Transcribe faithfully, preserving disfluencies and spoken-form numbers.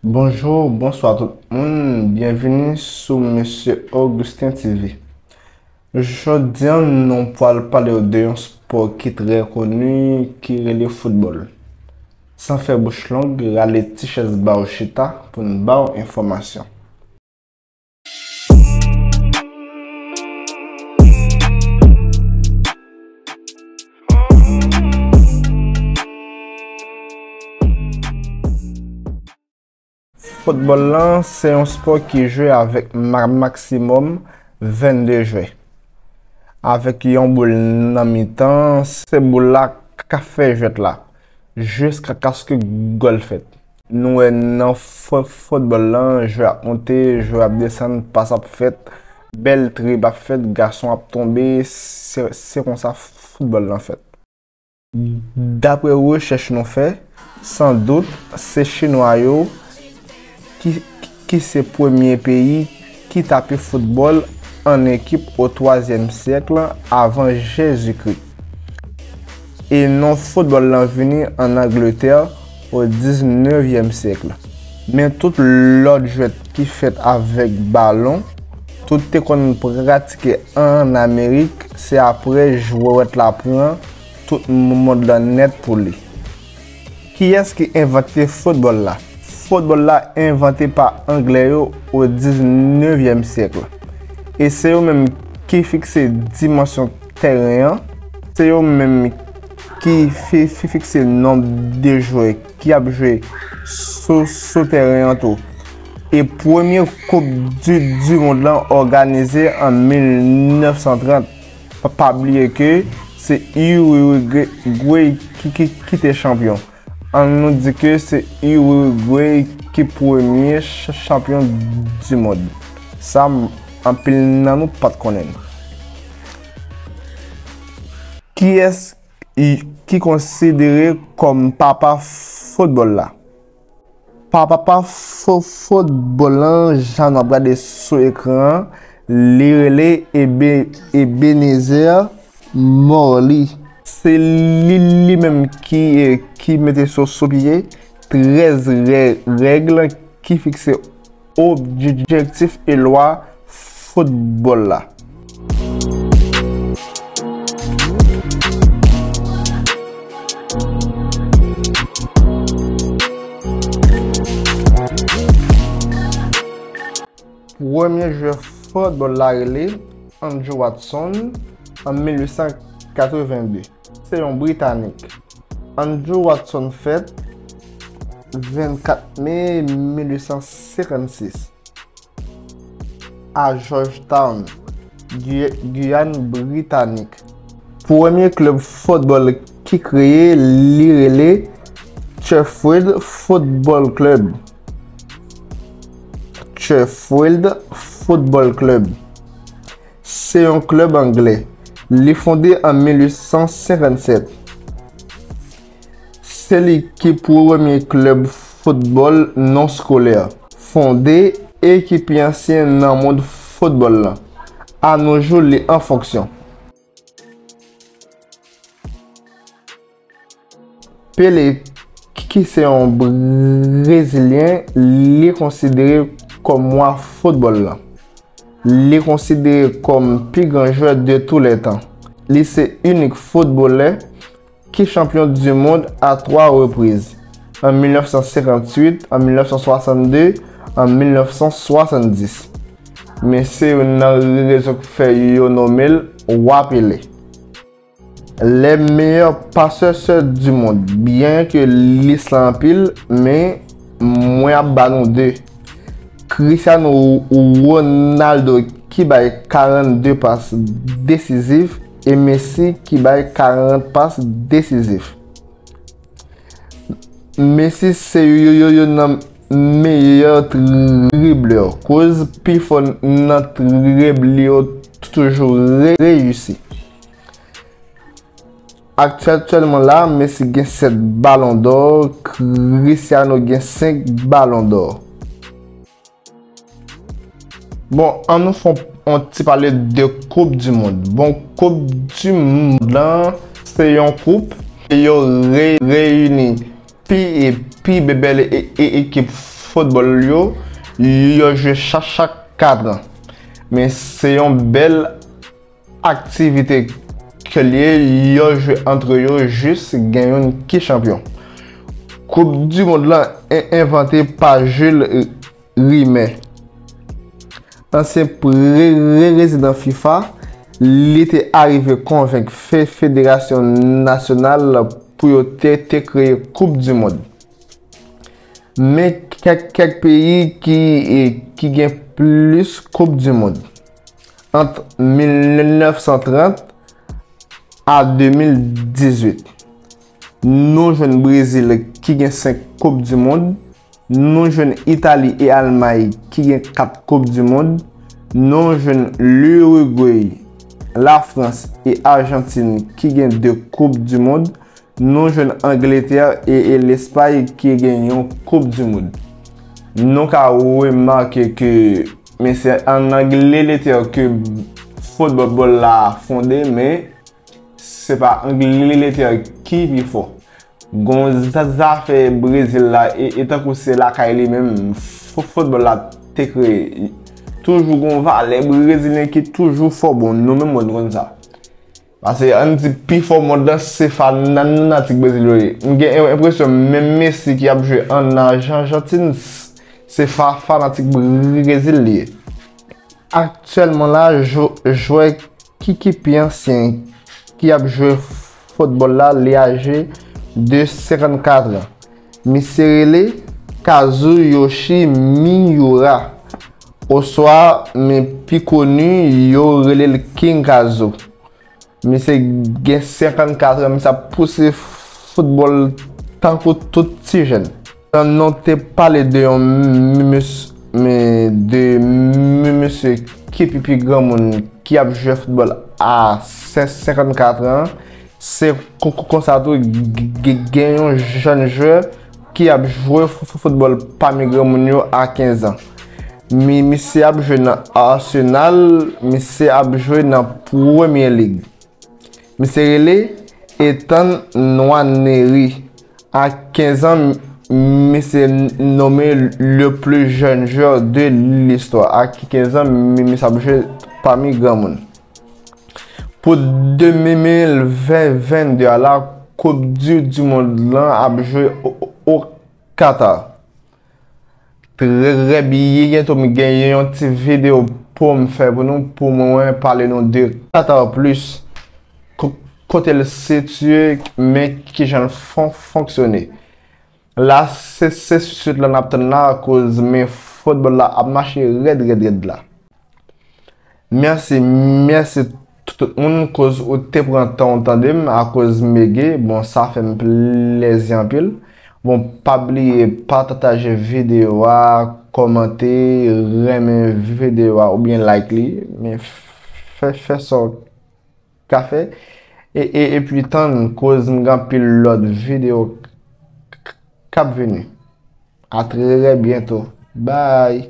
Bonjou, bonswa tout moun, byenvini sou Mesye Augustin T V. Jodi a, nou pral pale w de yon spò ki trè koni, ki rele foutbòl. San fè bouch long, rale ti chèz ba w chita pou n ba w enfòmasyon. Foutbòl lan se yon spò ki jwe avèk ma-, maksimòm vennde jwè. Avèk yon boul nan mitan, se boul la k ap fè jwèt la, jiskaske gòl fèt. Nou wè nan fo-, foutbòl lan, jwè ap monte, jwè ap desann, pas ap fèt, bèl drib ap fèt, gason ap tonbe, se, se konsa foutbòl lan fèt. Daprè rechèch nou fè, san dout, se Chinwa yo ki, ki se premye peyi ki tape foutbòl an ekip o twazyèm syèk avan Jezikri. E non foutbòl lan vini ann Angletè o diznevyèm syèk. Men tout lòt jwèt ki fèt avèk balon, tout te konn pratike ann Amerik, se aprè jwèt la pran tout mond lan nèt pou li. Kiyès ki envante foutbòl la? Foutbòl la envante pa Anglè yo o diznevyèm syèk. E se yo menm ki fikse dimansyon tèren an. Se yo menm ki fi-, fi-, fikse nonb de jwè ki ap jwe sou, sou tèren an tou. E premye koup di, di mond lan òganize an mil nèf san trant. Pa, pa bliye ke se Uruguay ki, ki, ki te chanpyon. An nou di ke se Uruguay ki premye ch-, chanpyon di mond. Sa, m, anpil nan nou pa t konnen. Kiyès i, ki konsidere kòm papa foutbòl la? Papa fo-, foutbòl lan, jan n ap gade sou ekran an, li rele Ebe-, Ebenezer Morley. Se li, li menm ki, eh, ki mete sou, sou pye trèz rè-, règ ki fikse objektif e lwa foutbòl la. Premye jwè foutbòl la rele Andrew Watson an mil uit san katreven de. Se yon Britanik. Andrew Watson fèt vennkat me mil uit san senkannsis a Georgetown, Guy-, Giyàn Britanik. Premye klèb foutbòl ki kreye, li rele Sheffield Football Club. Sheffield Football Club. Se yon klèb anglè. Li fonde an mil uit san senkannsèt. Se li ki premye klèb foutbòl non skolè fonde e ki pi ansyen nan mond foutbòl lan. Anoujou, li an fonksyon. Pele, ki se yon Brezilyen, li konsidere kòm wa foutbòl lan. Li konsidere kòm pi gran jwè de tou lè tan. Li se inik foutbolè ki chanpyon di mond a twa repriz, an mil nèf san senkantuit, an mil nèf san swasannde, an mil nèf san swasanndis. Men se youn nan rezon k fè yo nonmen l Wa Pele. Les meilleurs passeurs du monde. Byen ke lis la anpil, men mwen ap ba nou de. Cristiano Ronaldo ki bay karannde pas desizif e Messi ki bay karant pas desizif. Messi se yo, yo, yo nan meyè driblè, koz pi fò nan drib li yo toujou re-, reyisi. Aktyèlman la, Messi gen sèt Balon dò, Cristiano gen senk Balon dò. Bon, ann nou fè yon ti pale de Koup di Mond. Bon, Koup di Mond lan, se yon koup ke yo re-, reyini pi, e pi be-, bèl e, e, ekip foutbòl yo, yo jwe chak, chak kat an. Men se yon bèl aktivite ke l ye, yo jwe antre yo jis gen youn ki chanpyon. Koup di mond lan en- envante pa Jules Rimet, ansyen pre- prezidan fifa. Li te arive konvenk fe- federasyon nasyonal pou yo te, te kreye koup di mond. Men kèk, kèk peyi ki, e, ki gen plis koup di mond. Ant mil nèf san trant a de mil dizuit, nou jwenn Brezil ki gen senk koup di mond. Nou jwenn Itali e Almay ki gen kat koup di mond. Nou jwenn Lirigwe, Lafrans e Ajantin ki gen de koup di mond. Nou jwenn Angletè e, e Lespay ki gen yon koup di mond. Nou ka remake ke, men se ann Angletè ke foutbòl la fonde, men se pa Angletè ki pi fò. Gon za- zafè Brezil la, e, e tankou se lakay li menm, fo- foutbòl la te kreye. Toujou gon valè brezilyen ki toujou fò. Bon, nou menm mwen konn sa. Paske ann di pi fò mond lan se fanatik Brezil yo ye. M gen en- enpresyon menm Messi ki ap jwe ann Ajantin, s- se fa- fanatik Brezil li ye. Aktyèlman la, jwè ki, ki pi ansyen ki ap jwe foutbòl la, li aje de senkannkat an. Misye rele Kazuyoshi Miura, oswa men pi koni, yo rele l King Kazu. Misye gen senkannkat an, misye ap pouse foutbòl tankou tout ti jèn. Nan nou te pale de yon mesye, men de mesye ki pi, pi granmoun ki ap jwe foutbòl a senkannkat an, se konsa tou gen yon jèn jwè ki ap jwe foutbòl pami granmoun yo a kenz an. Misye ap jwe nan Arsenal, misye ap jwe nan Premier League. Misye rele Ethan Nwaneri. A kenz an, misye nonmen le plus jeune joueur de l'histoire. A kenz an, misye ap jwe pami granmoun. Pou de mil vennde a la, Koup di, di mond lan ap jwe o Qatar. Trè byen, byento m gen yon ti videyo pou m fè pou nou, pou mwen pale nou de Qatar Plus, kote l sitiye, men kijan l fonksyone. La se, se sit lan n ap tann la, akoz men foutbòl la ap mache rèd, rèd, rèd la. Mèsi, mèsi tout moun, koz ou te pran tan w tande m, akoz m bege, bon, sa fè m plezi anpil. Bon, pa bliye pataje videyo a, kòmante, renmen videyo a oubyen like li, men fè, fè sa w ka fè. E, e, epi tann, koz m gen anpil lòt videyo k- k- k ap vini. A trè byento. Bye!